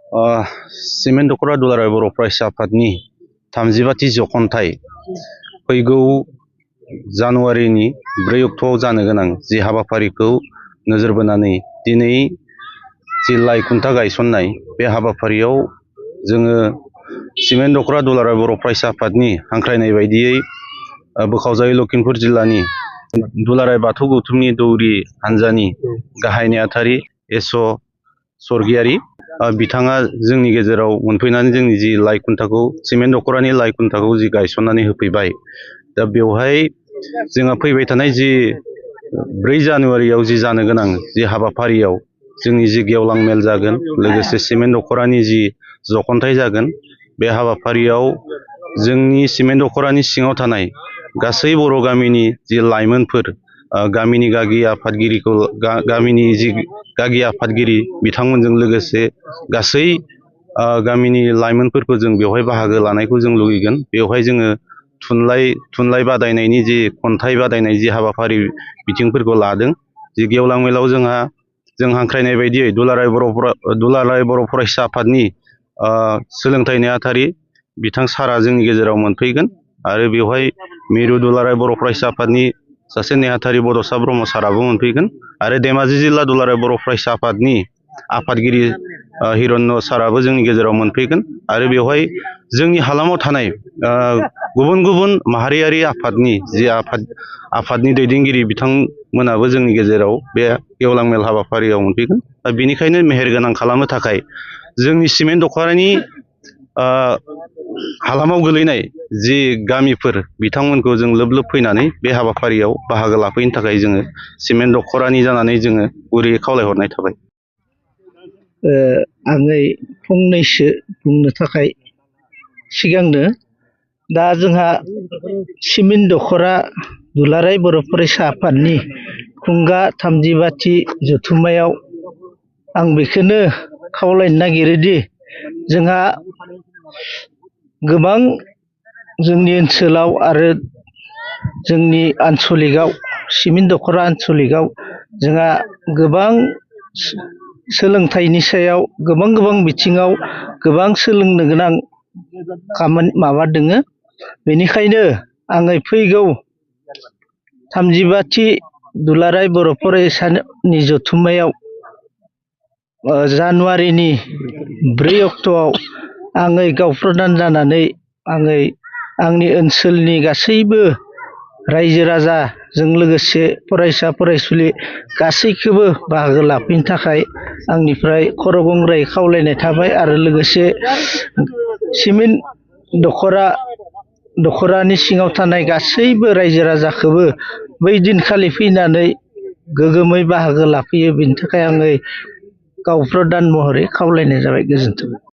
ओ सिमेन्ट दख'रा दुलाराय बर' फरायसा आफादनि 35थि जख'न्थाइ फैगौ जानुवारिनि 4 अक्ट'आव जानो गोनां जि हाबाफारिखौ नोजोर बोनानै दिनै जि लाइ खुन्था गायसननाय बे हाबाफारियाव जोङो सिमेन्ट दख'रा दुलाराय बर' फरायसा आफादनि हांख्रायनाय बायदियै बोखावजायै लखिमपुर जिल्लानि दुलाराय बाथौ गौथुमनि दौरि हान्जानि गाहाय नेहाथारि एस' स्वर्गियारि बिथाङा जोंनि गेजेराव मोनफैनानै जोंनि जि लाइ खुन्थाखौ सिमेन्ट दख'रानि लाइ खुन्थाखौ जि गायसननानै होफैबाय। दा बेवहाय जोंहा फैबाय थानाय जि 4 जानुवारियाव जि जानो गोनां जि हाबाफारियाव जोंनि जि गेवलां मेल जागोन, लोगोसे सिमेन्ट दख'रानि जि जख'न्थाइ जागोन, बे हाबाफारियाव जोंनि सिमेन्ट दख'रानि सिङाव थानाय गासै बर' गामिनि जि लाइमोनफोर, गामिनि गागि आफादगिरिखौ गामिनि जि गागि आफादगिरि बिथांमोनजों लोगोसे गासै गामिनि लाइमोनफोरखौ जों बेवहाय बाहागो लानायखौ जों लुगैगोन। बेवहाय जोङो थुनलाइ बादायनायनि जि खन्थाइ बादायनाय जि हाबाफारि बिथिंफोरखौ लादों। जि गेवलां मेलाव जों हांख्रायनाय बायदियै दुलाराय बर' फरायसा आफादनि सोलोंथाइ नेहाथारि बिथां सारा जोंनि गेजेराव मोनफैगोन आरो बेवहाय मिरु दुलाराय बर' फरायसा आफादनि सासे नेहाथारि बड'सा ब्रह्म साराबो मोनफैगोन आरो धेमाजि जिल्ला दुलाराय बर' फरायसा आफादनि आफादगिरि हिरण्य साराबो जोंनि गेजेराव मोनफैगोन आरो बेवहाय जोंनि हालामाव थानाय गुबुन गुबुन माहारियारि आफादनि जि आफादनि दैदेनगिरि बिथांमोनाबो जोंनि गेजेराव बे गेवलां मेल हाबाफारियाव मोनफैगोन। दा बेनिखायनो मेहेरगोनां खालामनो थाखाय जोंनि सिमेन्ट दख'रानि हालामाव गोलैनाय जि गामिफोर बिथांमोनखौ जों लोब लोब फैनानै बे हाबाफारियाव बाहागो लाफैनो थाखाय जोङो सिमेन्ट दख'रानि जानानै जोङो गुरैयै खावलायहरनाय थाबाय। आङै फंनैसो बुंनो थाखाय सिगांनो दा जोंहा सिमेन्ट दख'रा दुलाराय बर' फरायसा आफादनि खुंगा 35थि जथुम्मायाव आं बेखौनो खावलायनो नागिरोदि जोंहा गोबां जोंनि ओनसोलाव आरो जोंनि आन्सलिकआव सिमेन्ट दख'रा आन्सलिकआव जोंहा गोबां सोलोंथाइनि सायाव गोबां बिथिङाव गोबां सोलोंनो गोनां माबा दोङो। बेनिखायनो आङो फैगौ 35थि दुलाराय बर' फरायसानि जथुम्मायाव जानुवारिनि 4 अक्ट'आव आङो गाव प्रधान जानानै आंनि ओनसोलनि गासैबो रायजो राजाजों लोगोसे फरायसा फरायसुलि गासैखौबो बाहागो लाफैनो थाखाय आंनिफ्राय खर' गंग्रायै खावलायनाय थाबाय आरो लोगोसे सिमेन्ट दख'रानि सिङाव थानाय गासैबो रायजो राजाखौबो बै दिनखालि फैनानै गोगोमै बाहागो लाफैयो। बेनि थाखाय आङो गाव प्रधान महरै खावलायनाय जाबाय। गोजोन्थों।